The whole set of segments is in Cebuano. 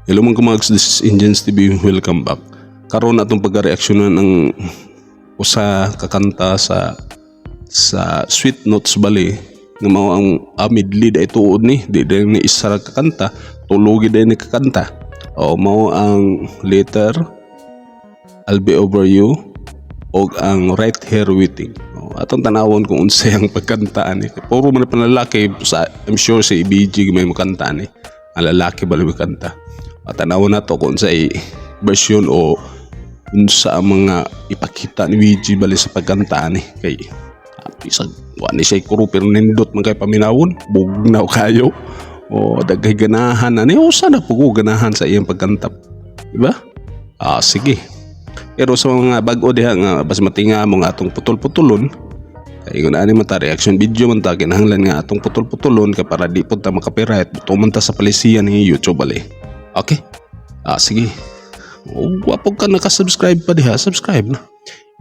Hello, mga kamags, this is Indians TV. Welcome back. Karon atong pagka-reaksyonan ang usa ka kanta sa Sweet Notes bali nga mao ang medley da tuod ni di din ni isa ra ka kanta, tulo gid ni ka kanta. O mao ang Later, I'll Be Over You og ang Right Here Waiting. O, atong tanawon kung unsay ang pagkanta ani. Puro man panlalaki sa, I'm sure si BG may makanta ani. Ang lalaki ba may kanta. At tanawon nato kung unsay version o unsa ang mga ipakita ni BG bali sa pagkanta ani, kay bisag wa ni siya kuro pero nindot man kay paminawon, bugnaw kayo. O daghay ganahan ani, usa na po ko ganahan sa iyang pagkanta, di ba? Ah, sige. Pero sa mga bag-o diha nga bas matinga mo nga atong putol-putulon, kay ingon ani man ta, reaction video man ta, kinahanglan nga atong putol-putulon kay para di pud ta maka-copyright, tuman ta sa palisiyan ni YouTube bali. Okay, ah, sige. O wa po ka naka-subscribe pa diha, subscribe na.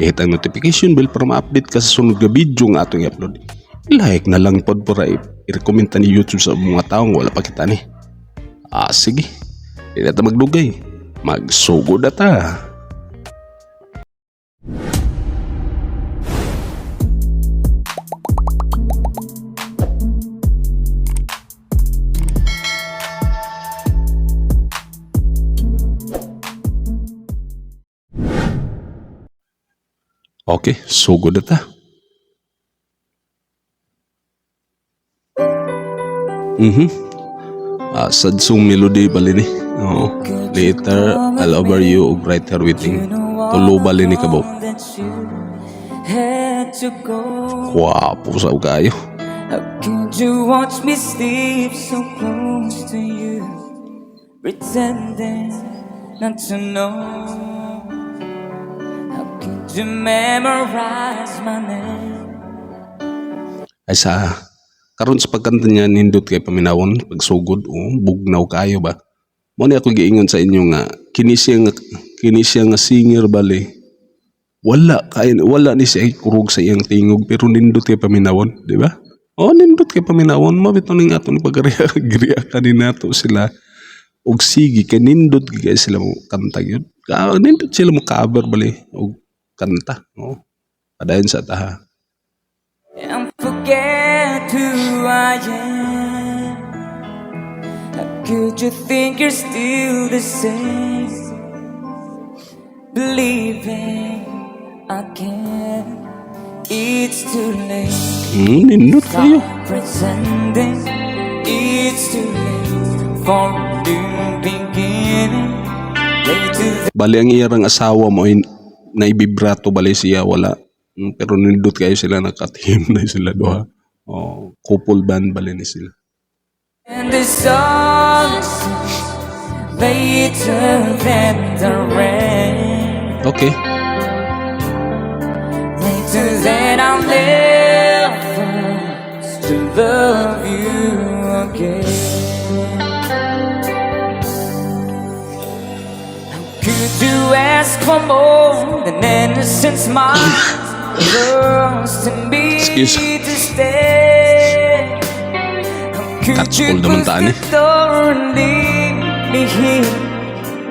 I-hit ang notification bell para ma-update ka sa sunod nga video nga atong i-upload. I-like na lang pod para i-recommend ta ni YouTube sa mga taong wala pa kita ni. Ah, sige. Di na ta magdugay. Magsugod na ta. Okay, sugod na ta. Ah, sad song melody bali ni. Oo. Later, I'll Over You ug Right Here Waiting. Tulo bali ni kabuk. Had to go. Kwapo sa kayo. How could you watch me sleep so close to you, pretending not to know? How could you memorize my name? Ay sa karon sa pagkanta niya, nindot kay paminawon pagsugod, oh, bugnaw kayo ba. Mo ni ako giingon sa inyo nga kini siya nga singer bali. Wala kay wala ni siya kurog sa iyang tingog pero nindot kay paminawon, di ba? Oh, nindot kay paminawon, mabito ning aton pagreact ni nato sila og sige kay nindot gyud kay sila mo kanta gyud. Nindot sila mo cover bali og kanta. Oh. Padayon sa taha. And forget who I am? How could you think you're still the same? Believing I can. It's too late. Nindot kayo. Stop pretending it's too late for a new beginning. Later Bali ang iyang asawa mo ay naibibrato bali siya wala. Pero nindot kayo sila, nakateam na sila duha. Oh, couple band bali ni sila. than the sun, later than the rain. Okay. Later than I'll never to love you again. How could you ask for more than innocent smiles? Trust in me Excuse. To stay. How could Catch you cold naman close taan the eh. door and leave me here,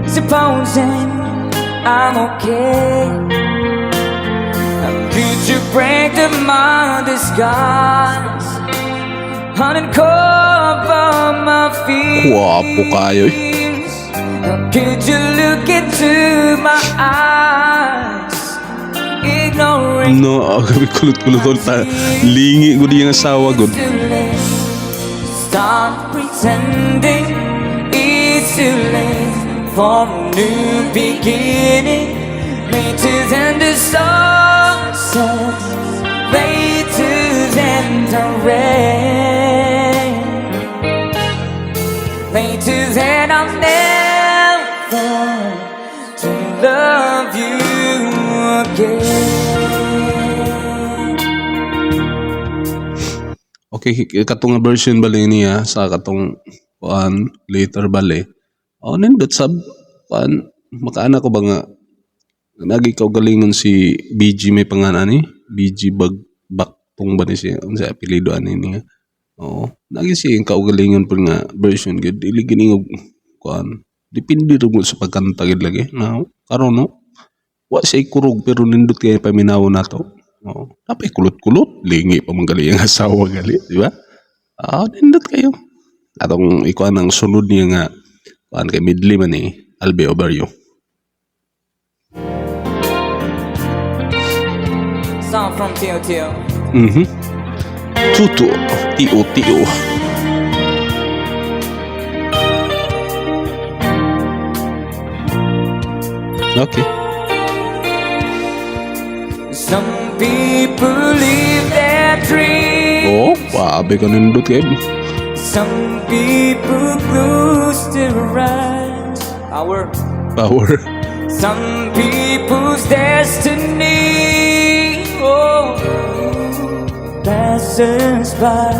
supposing I'm okay? How could you break the my disguise and uncover my fears? Kwapo kayo eh. How could you look into my eyes, ignoring No, oh, gabi kulot-kulot ta. Lingi gud yung asawa gud. Too late? Stop pretending it's too late for a new beginning. Later than the sun sets, later than the rain, later than I'll never to love you again. Okay, katong nga version bali niya sa katong kuan Later bali. Oh, nindot sab kuan makaana ko ba nga nagi kaugalingon si BG, may pangalan ani BG Bag Baktong ba ni siya, unsa apelyido ani niya? Oo, nagi siya yung kaugalingon pud nga version gyud, dili gini og kuan. Depende ra mo sa pagkanta gid lagi. No? Karon, no? Wa siya kurog pero nindot kay paminaw nato. Oo. Napay kulot-kulot, lingi pa man gali ang asawa gali, di ba? Ah, nindot kayo. Atong ikuan ang sunod niya nga kuan kay medley man eh, "I'll Be Over You." Song from Tio Tio. Tuto, tio tio. Okay. Some people live their dreams. Oh, grabe ka nindot kayo. Some people close their eyes. Power. Power. Some people's destiny, oh, passes by.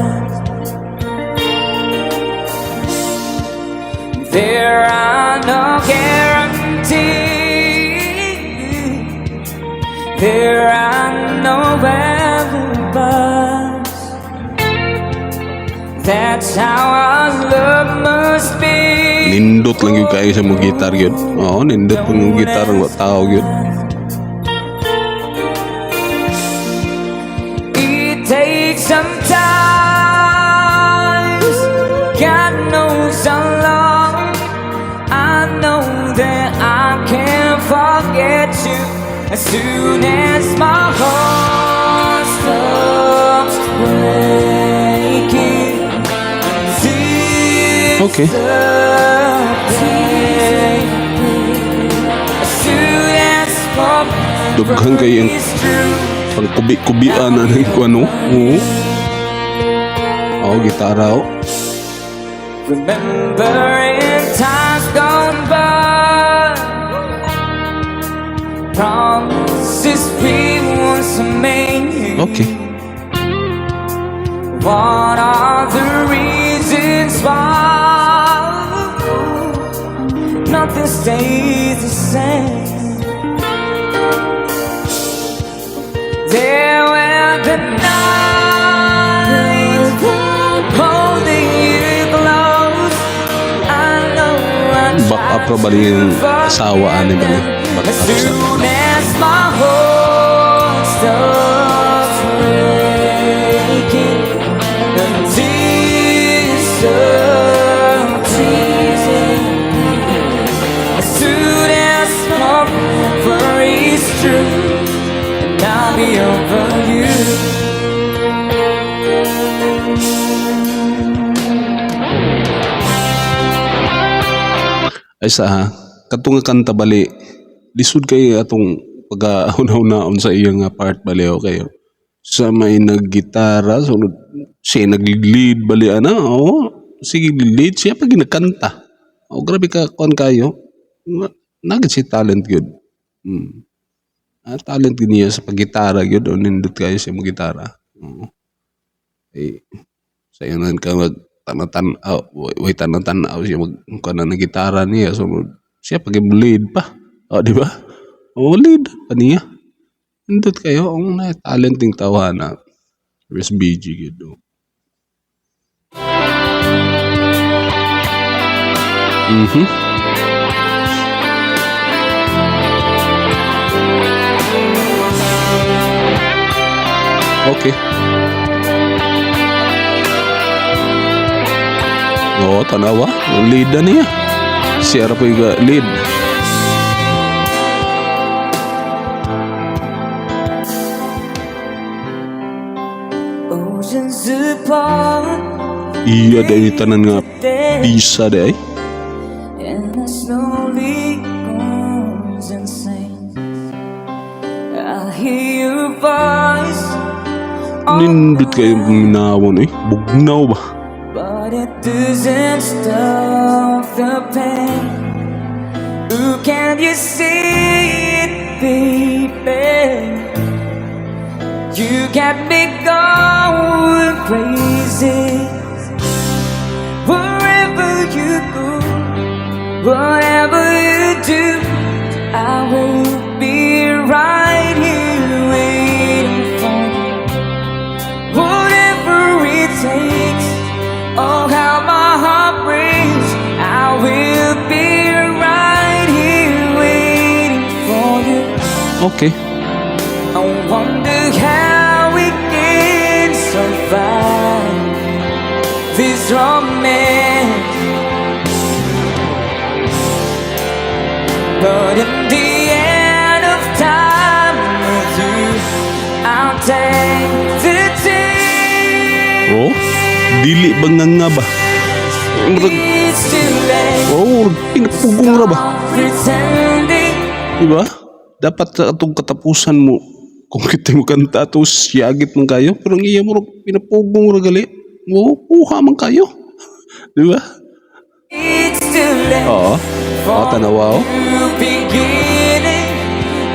There are no guarantees. There are no alibis. That's how our love must be. Nindot lang yung kayo sa mga gitar yun. Oo, nindot po yung gitar ang tao yun. It takes some time. God knows how long. I know that I can't forget you as soon as my heart stops breaking. Disappear. As soon as Dughan kay ang is true. Pangkubi-kubian na ng ano. Oo. Oo, gitara, oh. Remembering times gone by, promises we once made. What are the reasons why nothing stays the same? There were the nights holding you close. I know I Back up ra bali yung asawa ani bali. Back as up sa soon as my heart stops breaking and disappears. As soon as forever is true, and I'll be over you. Ay sa ha, katong nga kanta bali, lisod kay atong pagka-hunahunaon sa iya nga part bali o kayo. Sa may naggitara, sunod siya nag-lead bali ana, oo. Sige, lead siya pag ginakanta. Oh, grabe ka kuan kayo. Nagit si talent gyud. Ah, talent gyud niya sa paggitara gyud o nindot kayo sa imong gitara. Oo. Eh, sa inan ka mag tanatan-aw, way tanatan-aw siya mag kuan na gitara niya, so siya pag lead pa. Oh, di ba? Oh, lead pa niya. Nindot kayo ang na talent ning tawhana. SBG gyud, oh. Okay. Oo, tanawa. Lead na niya. Siya ra po yung lead. Oceans apart, Iya dahil tanan nga pisa di ay. And I slowly goes insane. I hear your voice, Nindot kayo minawon eh. Bugnaw ba? But it doesn't stop the pain. Ooh, can you see it, baby? You got me going crazy. Wherever you go, whatever you do, I will be right here waiting for you. Whatever it takes, oh, how my heart breaks, I will be Okay. I wonder how we can survive this romance. But in the end of time with you, I'll take the chance. Oh, dili ba nga ba? Murag, It's too late. Oh, pinapugong ra ba? Pretending. Diba? Dapat sa atong katapusan mo, kung kita mo kanta ato siyagit man kayo, pero ang iya mo pinapugong ra gali. Oh, puha man kayo. Di ba? It's too late. Oo. Oo, tanawa oh. New beginning,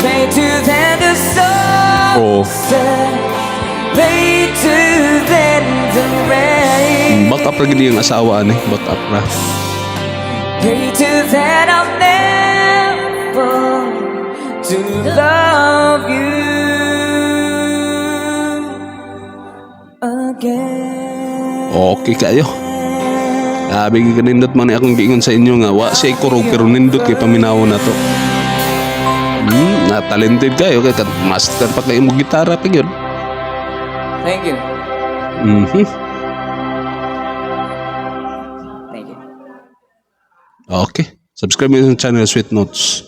later than the Oo. Sunset, later than the rain, Back up ra gid yung asawa ani, back up ra. Later than I'll never to love you again. Okay kayo. Grabe gyud kanindot man ni akong giingon sa inyo nga wa siya kurog pero nindot kay paminaw na to. Na talented kayo kay master pa kayo mo gitara pa gyud. Thank you. Thank you. Okay. Subscribe mo sa channel Sweet Notes.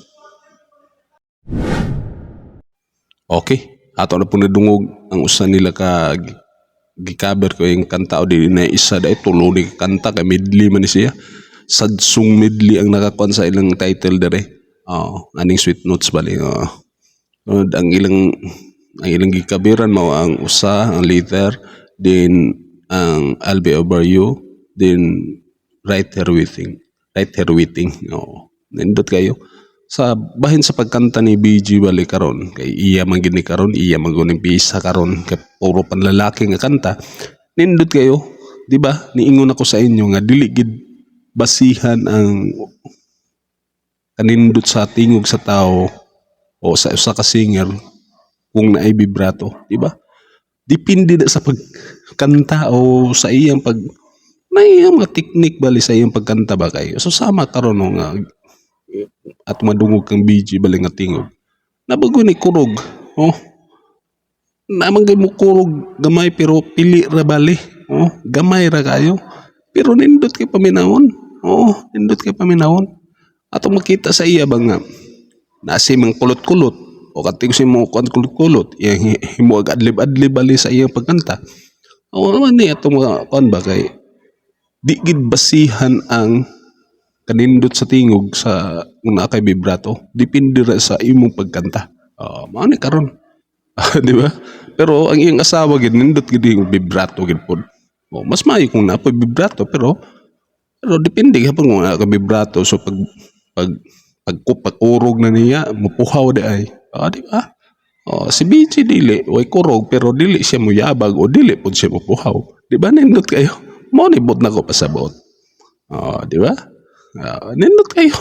Okay. Ato na po nadungog ang usa nila ka gi-cover ko yung kanta o di na isa dahil tulo ni kanta kay medley man ni siya. Sad song medley ang nakakuan sa ilang title dere. Oo, aning Sweet Notes bali. Oo. Sunod, ang ilang gikabiran mao ang usa ang Later, then ang I'll Be Over You, then Right Here Waiting, Right Here Waiting. Oo, nindot kayo sa bahin sa pagkanta ni BG bali karon kay iya man gid ni karon, iya man gud ning pisa karon kay puro panlalaki nga kanta. Nindot kayo, di ba? Niingon ako sa inyo nga dili gid basihan ang kanindot sa tingog sa tao o sa usa ka singer kung naay vibrato, di ba? Depende na sa pagkanta o sa iyang pag na iyang mga technique bali sa iyang pagkanta ba kayo. So sama karon no nga at madungog kang BG bali nga tingog. Nabago ni kurog. Oh. Naman kay mo kurog gamay pero pili ra bali. Oh, gamay ra kayo. Pero nindot kay paminawon. Oh, nindot kay paminawon. Atong makita sa iya ba nga nasi mang kulot-kulot o katig si mo kuan kulot-kulot iyang himo ag adlib-adlib bali sa iyang pagkanta. O naman ni atong mga kuan ba kay di gid basihan ang kanindot sa tingog sa kung naa kay vibrato, depende ra sa imong pagkanta. Oh, mao ni karon. Di ba? Pero ang iyang asawa gid nindot gid yung vibrato gid pod. Oh, mas maayo kung naa poy vibrato pero depende gyapon kung naa ka vibrato, so pag pagkurog na niya mupuhaw di ay. Ah, di ba? Oh, si BG dili way kurog pero dili siya muyabag o dili pud siya mupuhaw. Di ba nindot kayo? Mo ni bot nako pasabot. Oh, di ba? Ah, nindot kayo.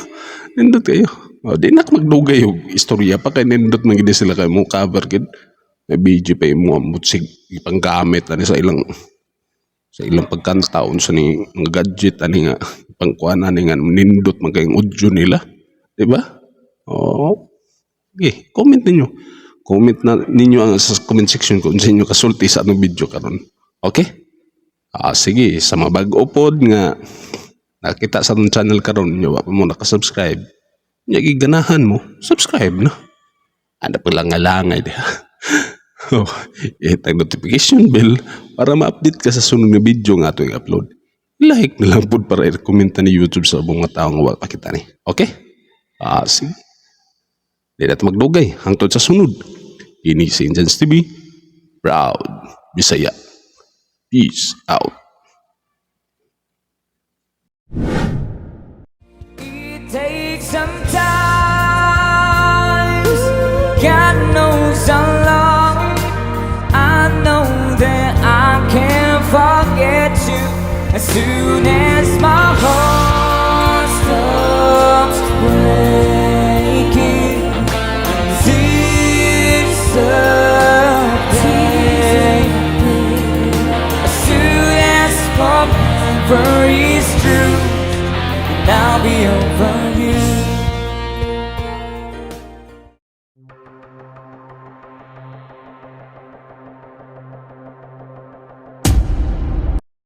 Nindot kayo. Oh, di na ako magdugay og istorya pa kay nindot man gid sila kay mo cover gid. May BG pa yung mga mutsig ipanggamit ani sa ilang pagkanta unsa ni mga gadget ani nga pangkuan ani nga nindot man kayong audio nila. Di ba? Oo. Okay, comment ninyo. Comment na ninyo ang sa comment section kung sa inyo kasulti sa anong video karon. Okay? Ah, sige, sa mga bag-o pod nga nakita sa atong channel karon nyo, wa pa mo nakasubscribe. Nya giganahan mo, subscribe na. Ana pa lang ngalangay diha. Oh, i-hit ang notification bell para ma-update ka sa sunod nga video nga ato i-upload. Like na lang pud para i-recommend ni YouTube sa ubang mga tao nga wa pa kita ni. Okay? Ah, sige. Di na magdugay hangtod sa sunod. Ini si Injans TV. Proud Bisaya. Peace out. It takes some time. God knows how long. I know that I can't forget you as soon as my heart stops breaking. Disappear. As soon as forever is true, and I'll be over.